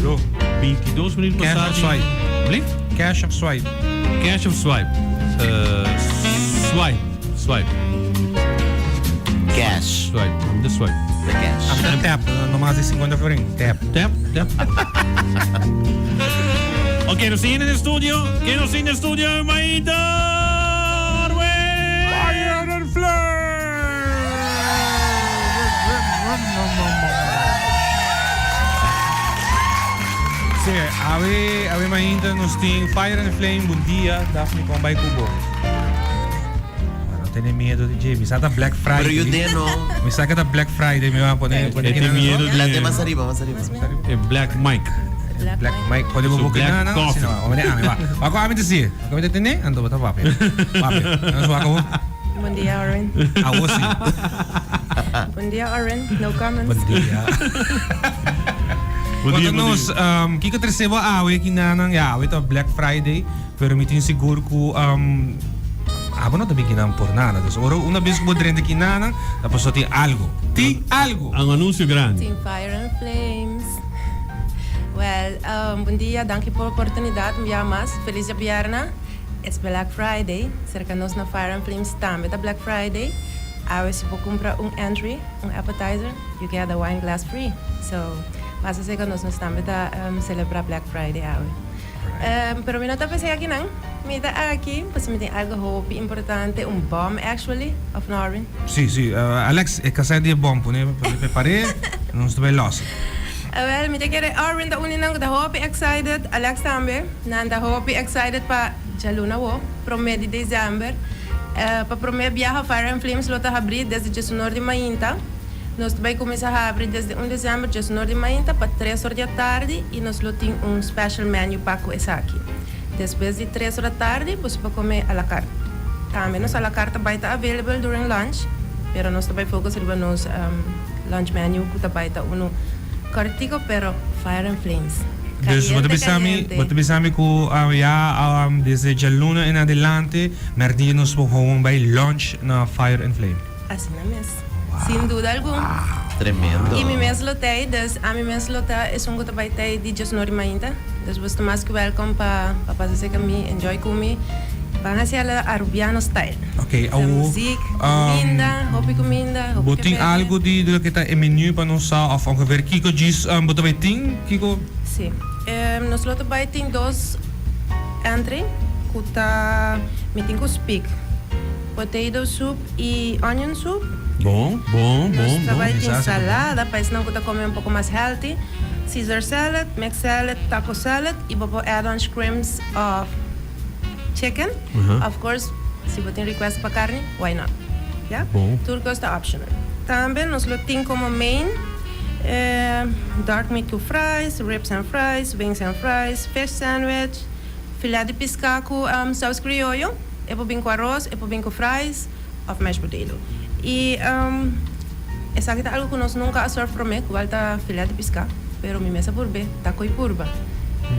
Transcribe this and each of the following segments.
Bro. 22 minuut Cash pasá of di- swipe? Blief? Cash of swipe? Cash of swipe? Swipe. Swipe. Cash. Swipe. I'm the swipe. The cash. I'm the tap, no mas di 50 florin. Tap. Tap, tap. Ok, nos tin den studio. Ken nos tin den studio, Maida? Arwen! Fire and Flame! Sí, awe, awe mainta nos tin Fire and Flame. Bon dia, Daphne, con bai cu bo? No tene miedo di dje. Mi sa ta Black Friday. Pero yo de no. Mi sa que ta Black Friday, mi va pone pone E tin miedo di- Lante mas ariba, mas ariba. E Black Mike. Black, Black Mike, pone bo Su boca Black na na, Coffee. sino, o ami va. Wa ko ami te si. Ko ami te tene, anto bo ta papia. Papia. Nos wa ko. Bon dia, Oren. Awo si. Bon dia, Oren. No comments. Bon dia. Bon dia, Conta bon nos, dia. Kiko trese bo awe kinanan? Ya, awe ta Black Friday, pero mi tin sigur ku abo no ta bin kinan por nada. Dus ora una bes ku bo drenta kinanan, ta paso tin algo. Tin algo! Un anuncio grandi. Tin Fire and Flames. Well, bon dia, danki por oportunidad un bia mas. Feliz djabièrnè. It's Black Friday. Serka nos na Fire and Flames tambe ta Black Friday. Awe si bo kumpra un entry, un appetizer, you get a wine glass free. So, pasa serka nos, nos tambe ta celebra Black Friday awe. Pero mi no ta p'esei akinan. Mi ta aki pasobra mi tin algo hopi importante, un bom actually, of no Arvin? Si, si. Alex, e kasai di e bom pone pone prepar'é, nos ta bai los. Awel, mi ta kere Arvin ta un di nan ku ta hopi excited, Alex tambe. Nan ta hopi excited pa djaluna awo, promé di december. Pa promé biaha Fire and Flames lo ta habrí desde djesunor di mainta. Nos ta bai kuminsá habri desde un december djesunor di mainta pa tres or di atardi i nos lo tin un special menu pa ku esaki. Despues di tres ora tardi boso por come a la carte. Tambe nos a la carte ta bai ta available during lunch, pero nos ta bai focus riba nos lunch menu cu ta bai ta uno cortico pero fire and flames. Dus bo ta Caliente bisa mi, caliente. bo ta bisa mi cu ya desde djaluna en adelante merdia nos por gewoon bai lunch na Fire and Flame. Asina mes. Sin duda algun. Tremendo. Y mi mes lo tey, dus ami mes lo ta esun cu ta bay tey di djesnor di mainta. Dus bo ta mas cu welcome pa pa pasa cerca mi, enjoy cu mi. Ban haci ala Arubiano style. Ok, Sa awo, muziek, cuminda, hopi cuminda, hopi bo tin kebebe. algo di di loke ta e menu pa nos sa of ongeveer kico djis bo ta bay tin? Kico? Si. Nos lo ta bay tin dos entree cu ta, mi tin cu speak. Potato soup y onion soup. Bon, bon, Nos bon, ta bon. bai tin Sa sa salada pa esnan cu ta come un poco mas healthy. Caesar salad, mixed salad, taco salad y bo por add on shrimps of chicken. Aha. Of course, si bo tin request pa carni, why not? Ya? Bon. Tur cos ta optional. Tambe nos lo tin como main dark meat cu fries, ribs and fries, wings and fries, fish sandwich, filet di pisca cu saus criollo. E por bin ku aros, e por bin ku fries òf mashed potato. I esaki ta algu ku nos nunka a serve promé, kual ta filet di piská, pero mi mes a purb'é, ta koi purba.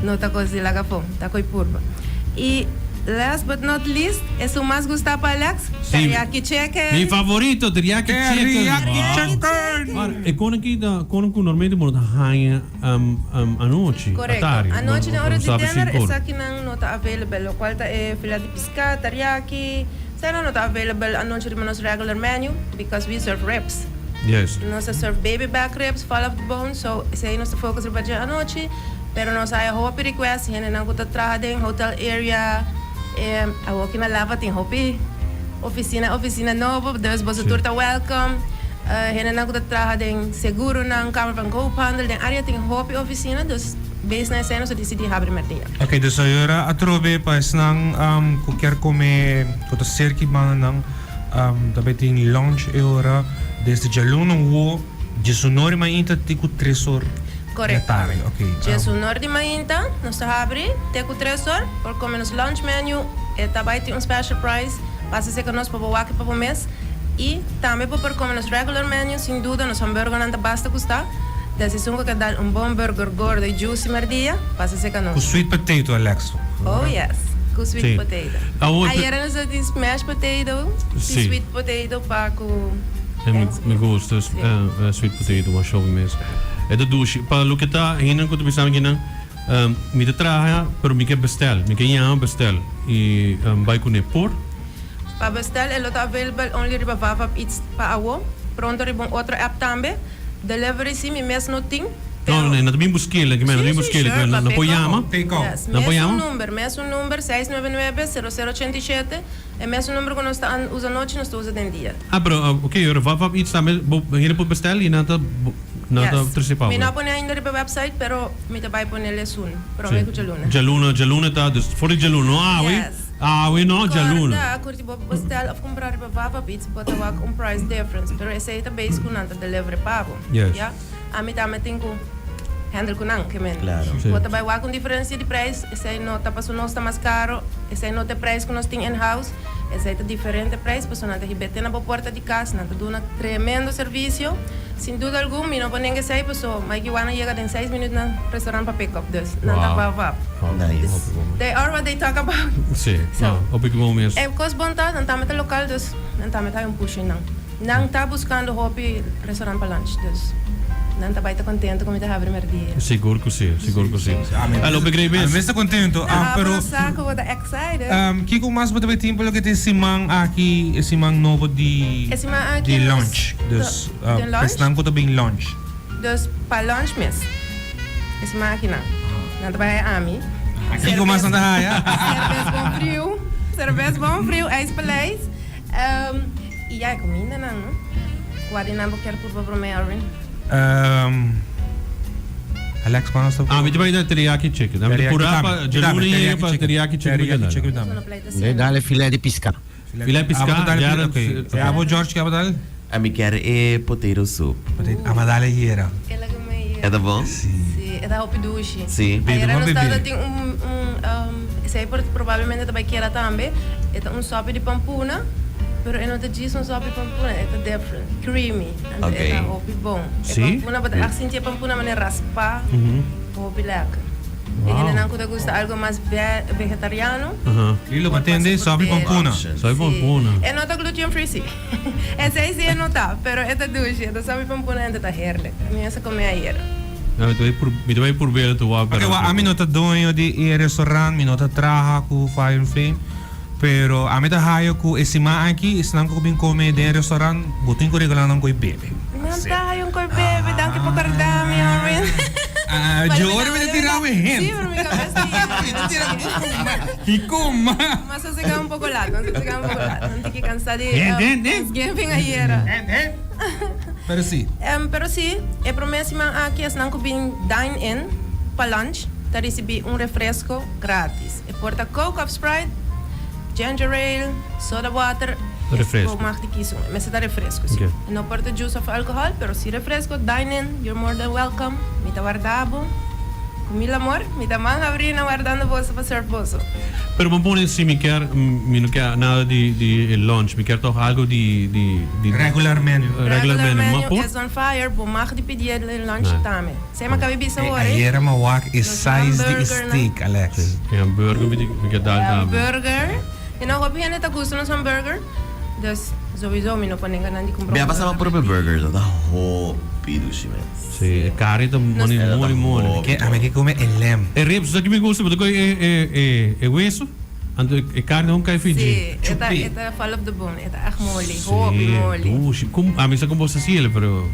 No ta kos di laga afó, ta koi purba. I last but not least, esun mas gustá pa Alex, teriyaki chicken. Mi favorito, teriyaki chicken. Teriyaki chicken! Mar, e kon aki ta kon ku normalmente bo no ta haña. Anochi, Korekto. atardi. Anochi den ora di Sabi dinner sin kor. esakinan no ta available, lokual ta e filet di piská, teriyaki, eseinan no ta available anochi riba nos regular menu because we serve ribs. Yes. Nos ta serve baby back ribs, fall off the bone, so esei nos ta focus riba dje anochi, pero nos haya hopi request, hendenan ku ta traha den hotel area, awoki na Lava tin hopi oficina, oficina nobo, dus boso tur ta welcome. Hendenan ku ta traha den seguronan, Kamer van Koophandel, den área tin hopi ofisina, dus base na esei nos a disidí habri merdia. Ok, dus ayora atrobe pa esnan ku kier kome ku ta serki bandanan ta bay tin lunch e ora desde djaluna wo djesunor di mainta te ku tres or di atardi. Korekto. Ok. Djesunor di mainta nos ta habri te ku tres or por kome nos lunch menu e ta bay tin un special price. Pasa serka nos pa bo wak i pa bo mes. I tambe bo por kome nos regular menu, sin duda nos hamburgernan ta basta gusta. Des esun ku ke dal un bon burger gordo i juicy merdia, pasa serka Ku nos. sweet potato, Alex. Oh yes, ku sweet Sí. potato. Awor pe- Ayera nos a tin smashed potato, tin Sí. sweet potato pa ku E mi, Thanksgiving. mi gusta Sí. sweet potato masha hopi mes. E ta dushi. Pa loke ta hendenan ku ta bisa mi kinan, mi ta traha pero mi ke bestel, mi ke yama bestel i bai kuné. Por? Pa bestel e lo ta available only riba Vavap Eats pa awo. Pronto riba un otro app tambe. Delivery si mi mes no tin, No, pero. no, no ta bin busk'el, no ta bin Sí, sí, busk'el, sure, pa nan por pick up. yama? Take out. Yes, Nan por mesun yama? number, mesun number, 699 0087. E mesun number ku nos ta usa nochi, nos ta usa den dia. Ah, pero ok, ora Vavap Eats tambe bo hende por bestel y nan ta nan ta Yes. trece pa Mi bo. no a pone ainda riba e website, pero mi ta bai ponele soon, prome Sí. ku djaluna. Djaluna, djaluna ta, dus for di djaluna, no awe, Yes. awe no, djaluna. Corda ku si bo bestel of kumpra riba Vavap Eats, bo ta wak un price difference, pero esei ta base ku nan ta deliver pa bo. Yes. Ya? Ami tambe tin ku handle ku nan, ke men. Claro. Sí. Bo ta bai wak un diferencia di prijs, esei no ta paso nos ta mas caro, esei no ta e prijs ku nos tin in house, esei ta diferente prijs paso nan ta hib'é te na bo porta di cas, nan ta duna tremendo servicio. Sin duda algun mi no por nenga esei paso Mike Juan a yega den seis minuut na restaurant pa pick up, dus nan ta Wow. wap wap. Nice. They are what they talk about. Sí, So, no, hopi ku bon mes. E kos bon ta, nan tambe ta local, dus nan tambe ta hay un push einan. Nan ta buscando hopi restaurant pa lunch, dus nan ta bay ta contento cu mi ta habri merdia. Sigur cu si, sigur cu si. A lo begrijp Ami mes. mes ta contento, Ah, pero bo sa cu bo ta excited. Kico mas bo ta bay tin pa loke ta e siman aki, e siman nobo di E siman aki di nos lunch? Dus den lunch? esnan cu ta bin lunch. Dus pa lunch mes, e siman aki nan, nan ta bay haya ami. Kico mas nan ta haya? Cerbes bon friu, cerbes bon friu, ijspaleis. Y ya e cumindanan, no? Cua di nan bo kier purba prome, Alvin? Alex, cuando nos ta Ah, mi ta bay na teriyaki chicken. Ami ta pura pa djaluna yega pa teriyaki chicken mi ta dal. Mi dal e filet di pisca. Filet di pisca, Gerard. Ok. Abo George kier abo dal? Ami kier e potato soup. Abo dal e yera. E ta bon? Si. Si, e ta hopi dushi. Si. Ayera nos tabata tin un, un, esei por probablemente ta bai keda tambe. E ta un sopi di pampuna, pero e no ta djis un sopi di pampuna, e ta different, creamy. Anto e ta hopi bon. E pampuna, bo ta echt sinti e pampuna manera raspa, hopi lekker. E hendenan ku ta gusta algo mas vegetariano. Lilo, bo tende? Sopi pampuna. Sopi pampuna. E no ta gluten free si. Esei si e no ta, pero e ta dushi, e ta sabi pampuna hende ta heerlijk. Mi mester come ayera. No, mi ta bai pur, mi ta bai purbera tu wak Oke, wak, ami no ta doño di e restaurant, mi no ta traha ku Fire and Flame, pero ami ta haya ku e siman aki esnan ku bin come den e restaurant, bo tin ku regala nan koi bebe. Nan ta haya un koi bebe, danki pa korda mi, Orwin. Ah, Jory mi ta tira mi hint. Si, pero mi kabes ta yena. Mi ta tira kiko ma. Mas a sega un poko lat, mas a sega un poko lat. Nan tin ki kansa di Hint, hint, hint. Thanksgiving ayera. Hint, hint. Pero si. Pero si, e prome siman aki esnan ku bin dine in pa lunch ta risibi un refresco gratis. E por ta Coke of Sprite, ginger ale, soda water, Refresco. bo mag di kies un. E mester ta refresco si. Ok. E no por ta juice of alcohol, pero si refresco, dine in, you're more than welcome. Mi ta warda bo. Ku mil amor, mi ta man habrí na wardando boso pa serve boso. Pero bo pone si mi kier, mi no kier nada di di e lunch, mi kier toch algo di di di Regular menu. Regular menu, ma por? is on fire, bo mag di pidi e lunch tambe. Sey mi a kabi bisa E awor, eh. ayera mi a wak e Los size di e hamburgernan. steak, Alex. E hamburger mi mi kier dal tambe. Hamburger. You know, hopi hende ta gusta nos hamburger. Dus sowieso mi no por nenga nan di kumpra Mi a pasa pa hamburger. purba burger, ta hopi dushi mes. Sí, e carne ta moni moni moni. Ke ami ke come e lamb. E ribs ta ki mi gusta, bo ta koe e e e e weso, anto e carne hon kai fiji. Sí, e ta e ta fall op de bone, e ta echt moli, hopi moli. Sí, dushi. Kom, ami sa kon bo sa hasiel, pero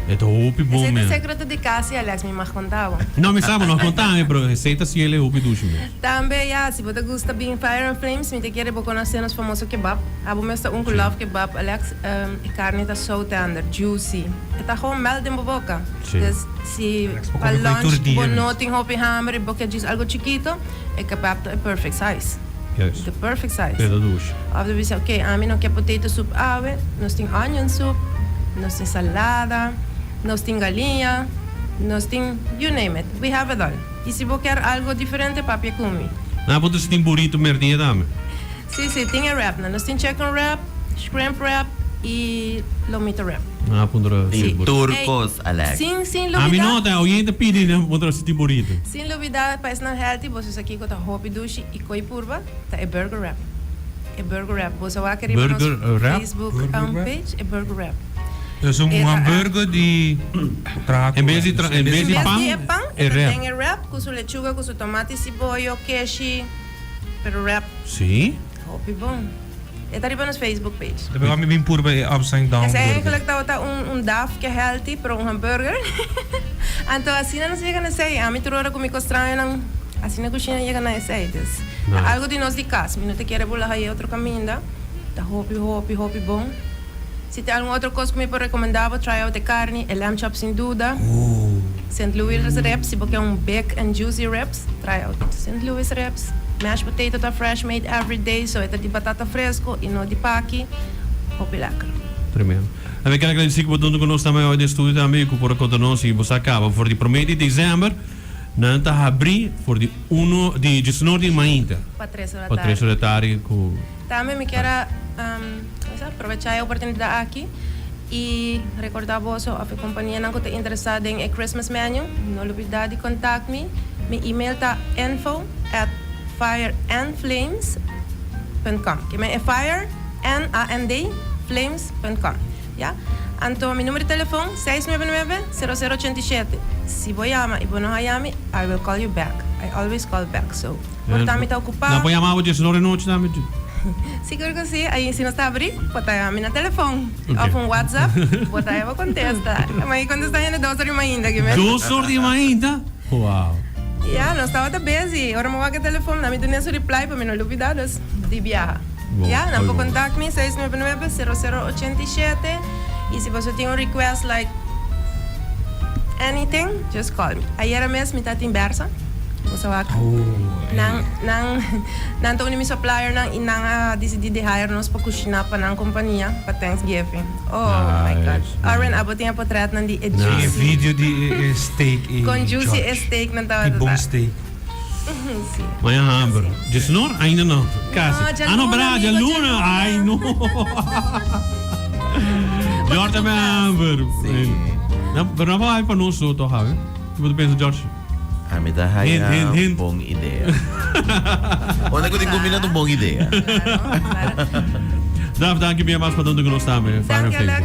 e ta hopi bon Esei ta men. secreto di casi, Alex, mi mag conta bo. No, mi sa, bo no a conta mi, pero esei ta hasiel e hopi dushi mes. Tambe, ya, si bo ta gusta bin Fire and Flames, mi ta kere bo conoce nos famoso kebab. Abo mes ta un cu love kebab, Alex. E carne ta so tender, juicy. E ta gewoon melt den bo boca. Dus si pa lunch bo no tin hopi hamber y bo kier djis algo chikito, e kebab ta e perfect size. The perfect size. Of bo bisa, ok, ami no kier potato soup awe, nos tin onion soup, nos tin salada, nos tin galiña, nos tin you name it, we have it all. Y si bo kier algo diferente, papia cu mi. Nan por tin burrito merdia tambe. Si, si, tin e wrap nan. Nos tin chicken wrap, shrimp wrap y lomito wrap. Ah, puntra Tin si. tur Ey, cos, Alex. sin, sin Ami lubida. no ta oyente pidi nan puntra si tin burrito. Sin lubida pa esnan healthy, boso sa kico ta hopi dushi y coi purba, ta e burger wrap. E burger wrap. Boso a wak riba nos Burger wrap? Facebook Burger wrap? page, e burger wrap. Dus un hamburger di traha En bes di tra, en bes di En pan, bes di e pan, e e ta wrap. den e wrap ku su lechuga, ku su tomati, siboyo, keshi, pero wrap Sí. hopi bon. E ta riba nos Facebook page. Daarbij wou mi bin purba e upside down Esei burger. eigenlijk tabata un un daf ke healthy, pero un hamburger. Anto asina nos yega na esei. Ami tur ora ku mi kostrañonan asina kushina yega na esei. Dus ta Nice. algo di nos di kas. Mi no ta kere bula haye otro kaminda. Ta hopi hopi hopi bon. Si tin algun otro kos ku mi por rekomendá bo, try out e karni, e lamb chop sin duda. Sint Louis ribs, si bo ke un big and juicy ribs, try out Sint Louis ribs. Mashed potato ta fresh made every day, so e ta di batata fresco y no di paki. Hopi lekker. Tremendo. A mi ker agradeci ku bo duntu ku nos tambe hoy den studio tambe y ku por a konta nos y bo sa kaba for di prome di december nan ta habri for di uno di diesnor di mainta Pa tres ora pa tres tardi. ora tardi ku Tambe mi kier a aprovecha e oportunidad aki y recorda boso of e companianan cu ta interesa den e Christmas menu, no lubida di contact mi. Mi email ta info at fireandflames punt com. Ke men e fire, N A N D, flames punt com. Ya? Anto mi numero di telefon 699 0087. Si bo yama y bo no haya mi, I will call you back. I always call back. So. Por ta mi ta ocupa. Nan por yama bo diesnor e nochi tambe? Sigur cu si. Ayi si nos ta abri, bo ta yama mi na telefon. Of un WhatsApp, bo ta bo contesta. Ma e contesta hende dos or di mainta ki mes. Dos or di mainta? Wow. Ya, nos tabata busy. Ora mi wak e telefon, nan mi duna su reply pa mi no lubida, dus di biaha. Bon, Ya, nan hoy por bon. contact mi 699 0087 y si boso tin un request like anything, just call me. Ayera mes mi ta tin bersa. Boso wak. Nan, nan, nan ta uni mi suppliernan y nan a dicidi di hire nos pa cushina pa nan compania pa Thanksgiving. Oh my God. Nice, Arwen, nice. abo tin e potretnan di e Tin e juicy. video di e, e steak e Con juicy e George. steak nan tabata Di bon ta. steak. Sí. Maña hamber. Djesnor? Ainda no. Casi. No, Ah, no, djaluna, bra, amigo, djaluna. djaluna. Ay, no. George tambe hamber. Sí. No, pero no pa pa nos so toch, hè? Ki bo ta pensa, George? Ami ta Hint, haya hint, hint. bon idea. Unda ku tin kumina ta un bon idea. Claro, claro. Daf, danki bien mas pa tantu ku nos tambe. Fire Danki, and Flame. Alex.